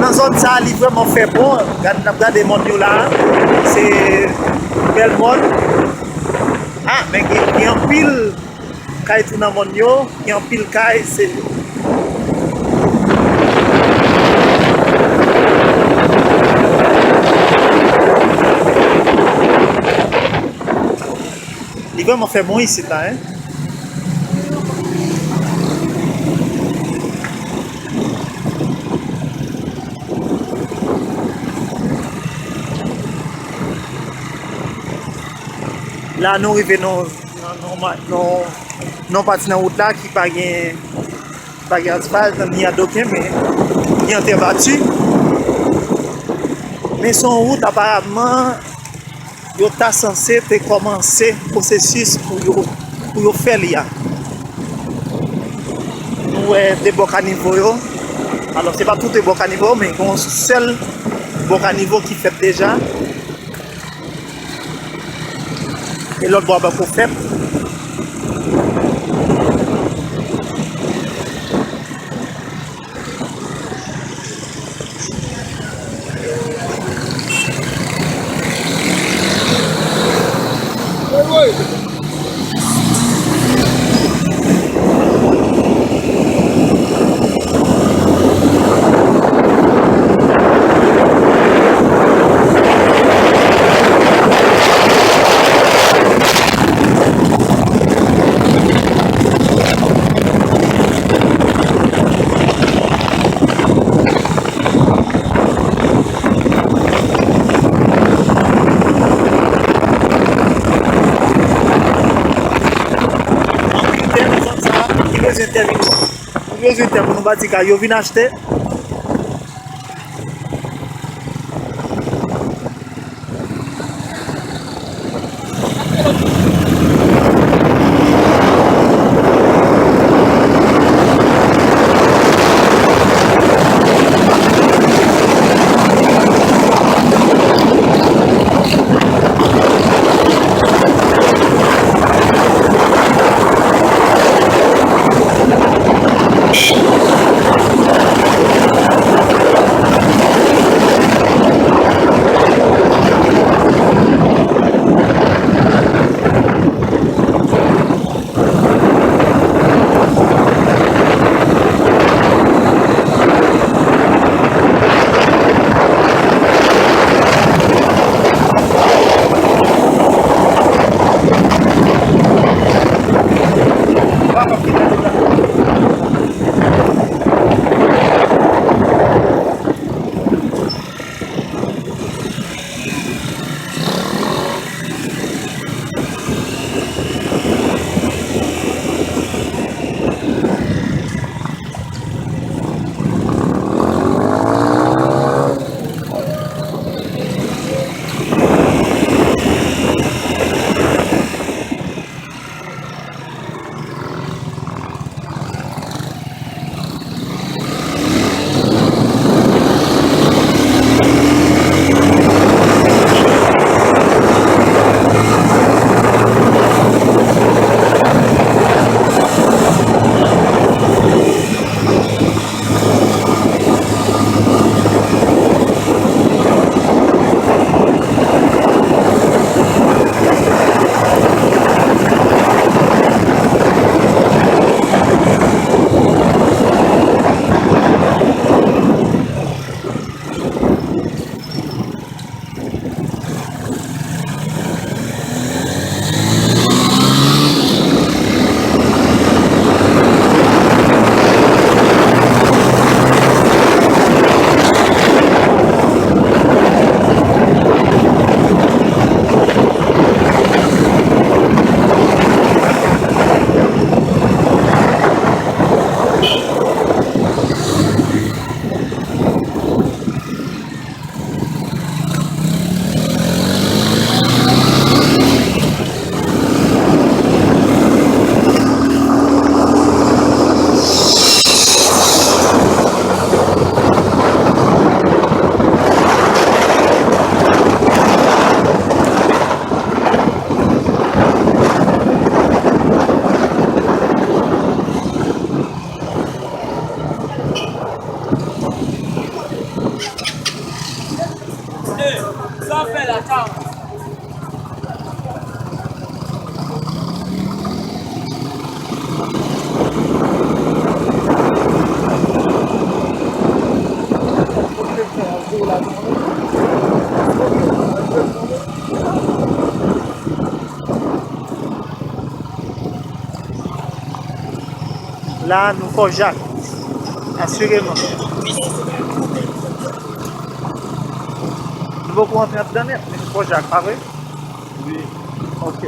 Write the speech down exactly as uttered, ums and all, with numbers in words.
Nan zòn sa a, li vrèman fè bon. Gad, n ap gade mòn yo la a. Se bèl mòn. Ah, men gen, gen anpil kay tou nan mòn yo. Gen anpil kay. Se Li vrèman fè bon isit la, en. La, nou rive nan, nan, nan, nan, nan pati nan wout la ki pa gen, pa gen asfalt, ni adoken, men gen tè bati. Men se yon wout, aparamman, yo ta sanse te kòmanse pwosesis pou yo, pou yo fè li a. Nou wè de bò kanivo yo. Alò, se pa tout de bò kanivo, men gen yon sèl bò kanivo ki fèt deja. E lòt bò a poko fèt. Anpil tè nan zòn sa a, ki bezwen tè vin, nou bezwen tè pou nou bati kay yo, vin achte. La, nou Fò Jak. Asireman. Nou poko antre anndan nèt, men nou Fò Jak, pa vre? Wi. Ok.